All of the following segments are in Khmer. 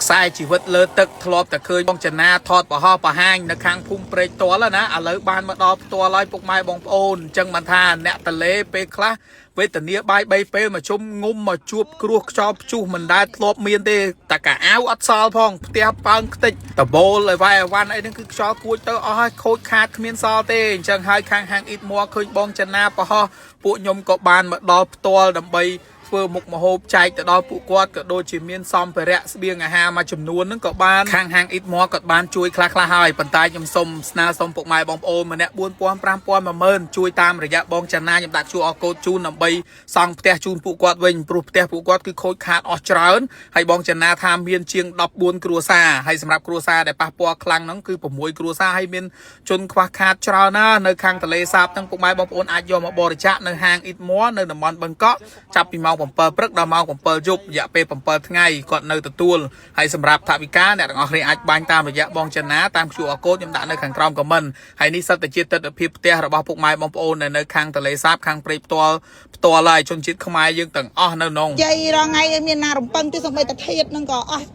ខ្សែជីវិតលើទឹកធ្លាប់តែឃើញបងចនាថតប្រហោះប្រហាញនៅខាងភូមិព្រែកតលណាឥឡូវបានមកដល់ផ្ទាល់ហើយពុកម៉ែបងប្អូនអញ្ចឹងបានថាអ្នកតលេពេលខ្លះវេទនាបាយ3ពេលមកជុំងុំមកជួបគ្រោះខ្យល់ព្យុះមិនដែលធ្លាប់មានទេតែកាអាវអត់សល់ផងផ្ទះប៉ើងខ្ទេចដបូលអីវ៉ៃអីវ៉ាន់អីហ្នឹងគឺខ្យល់គួចទៅអស់ហើយខូចខាតគ្មានសល់ទេអញ្ចឹងហើយខាងហាងអ៊ីតមួឃើញបងចនាប្រហោះពួកខ្ញុំក៏បានមកដល់ផ្ទាល់ដើម្បី ធ្វើមុខម្ហូបចែកទៅដល់ពួកគាត់ក៏ដូចជាមានសម្ភារៈស្បៀងអាហារមួយចំនួនហ្នឹងក៏បានខាងហាងអ៊ីតម៉ក៏បានជួយខ្លះខ្លះហើយប៉ុន្តែខ្ញុំសូមស្នើសុំពុកម៉ែបងប្អូនម្នាក់4000 5000 10000ជួយតាមរយៈបងចាណាខ្ញុំដាក់ QR code ជូនដើម្បីសង់ផ្ទះជូនពួកគាត់វិញព្រោះផ្ទះពួកគាត់គឺខូចខាតអស់ច្រើនហើយបងចាណាថាមានជាង14គ្រួសារហើយសម្រាប់គ្រួសារដែលប៉ះពាល់ខ្លាំងហ្នឹងគឺ6គ្រួសារហើយមានជនខ្វះខាតច្រើនណាស់នៅខាងទន្លេសាបហ្នឹងពុកម៉ែបងប្អូនអាចយកមកបរិច្ចាគនៅហាងអ៊ីតម៉នៅតំបន់បឹងកក់ចាប់ពីម៉ោង7ព្រឹកដល់ម៉ោង7យប់រយៈពេល7ថ្ងៃគាត់នៅទទួលហើយសម្រាប់ថវិកាអ្នកទាំងអស់គ្នាអាចបាញ់តាមរយៈបងចនាតាម QR code ខ្ញុំដាក់នៅខាងក្រោម comment ហើយនេះសិតតែជាទិដ្ឋភាពផ្ទះរបស់ពុកម៉ែបងប្អូនដែលនៅខាងទន្លេសាបខាងព្រៃផ្ទាល់ផ្ទាល់ហើយជនជាតិខ្មែរយើងទាំងអស់នៅក្នុង យាយរងថ្ងៃមានណារំពឹងទីសំបីតាធៀបហ្នឹងក៏អស់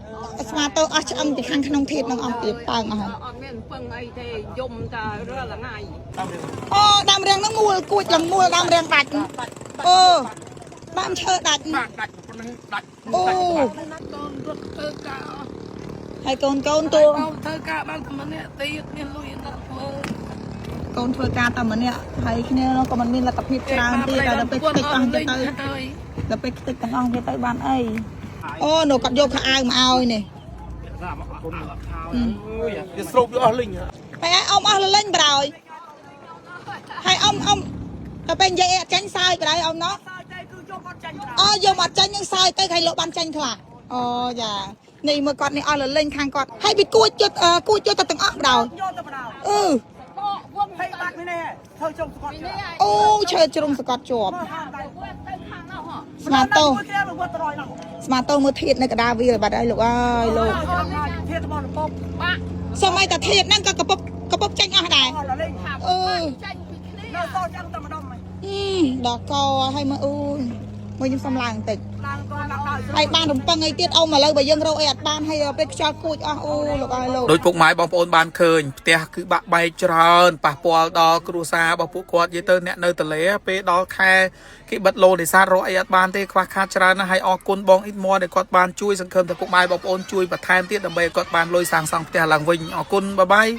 ស្មាទៅអស់ឆ្អឹងពីខាងក្នុងធៀបហ្នឹងអស់ទៀតប៉ើងអស់ហើយ អត់មានពឹងអីទេយំតែរាល់ថ្ងៃ អូដើមរាំងហ្នឹងមូលគួចឡើងមូលដើមរាំងដាច់អូដើមឈើដាច់ ដាច់ប៉ុណ្្នឹងដាច់ អូ កូនរត់ធ្វើការអស់ ហើយកូនកូនតួ កូនធ្វើការបានតែម្នាក់ទៀតមានលុយដល់ធ្វើ កូនធ្វើការតែម្នាក់ហើយគ្នានោះក៏មិនមានលទ្ធភាពច្រើនទៀតតែដល់ពេលខ្ទេចអស់ទៅ ហើយ ដល់ពេលខ្ទេចទាំងអស់គេទៅបានអីអូនោះគាត់យកខោអាវមកឲ្យនេះ វាស្រូបយកអស់លីង ហើយឲ្យអ៊ំអស់លលេងប្រយហើយអ៊ំអ៊ំដល់ពេលនិយាយអីអត់ចាញ់សើចប្រយអ៊ំណោះអូយកមកចាញ់នឹងសើចទៅឲ្យលោកបានចាញ់ខ្លះអូចានេះមើលគាត់នេះអស់លលេងខាងគាត់ហើយវាគួចជិតគួចជិតទៅទាំងអស់ប្រយ យកទៅបដៅ អឺ បកវង ភ័យបាត់នេះធ្វើជុំស្កត់ជាប់ អូឈើជ្រុងសកត់ជាប់ ទៅទៅខាងនោះហ៎ ស្មាតោ មួយគ្នាវត្តរយនោះ ស្មាតោមើលធាតនៅកដាវាលបាត់ហើយលោកអើយលោក ធាតរបស់លព បាក់ សម័យតាធាតហ្នឹងក៏កពុបកពុបចាញ់អស់ដែរ អស់លលេង អឺ ចាញ់ពីគ្នា នៅសល់ចាំតែម្ដង ហឹមដល់កហើយមើលអូយមើលខ្ញុំសុំឡើងបន្តិច ឡើងកូនឡើងដល់ ហើយបានរំពឹងអីទៀតអូមឥឡូវបើយើងរកអីអត់បានហើយពេលខ្យល់គួចអស់អូលោកអើយលោក ដោយពុកម៉ែបងប្អូនបានឃើញផ្ទះគឺបាក់បែកច្រើនប៉ះពាល់ដល់គ្រួសាររបស់ពួកគាត់និយាយទៅអ្នកនៅទលេពេលដល់ខែគេបិទឡូនេសាទរកអីអត់បានទេខ្វះខាតច្រើនណាស់ហើយអរគុណបងអ៊ីតមួដែលគាត់បានជួយសង្ឃឹមថាពុកម៉ែបងប្អូនជួយបន្ថែមទៀតដើម្បីឲ្យគាត់បានលុយសាងសង់ផ្ទះឡើងវិញអរគុណបាយបាយ។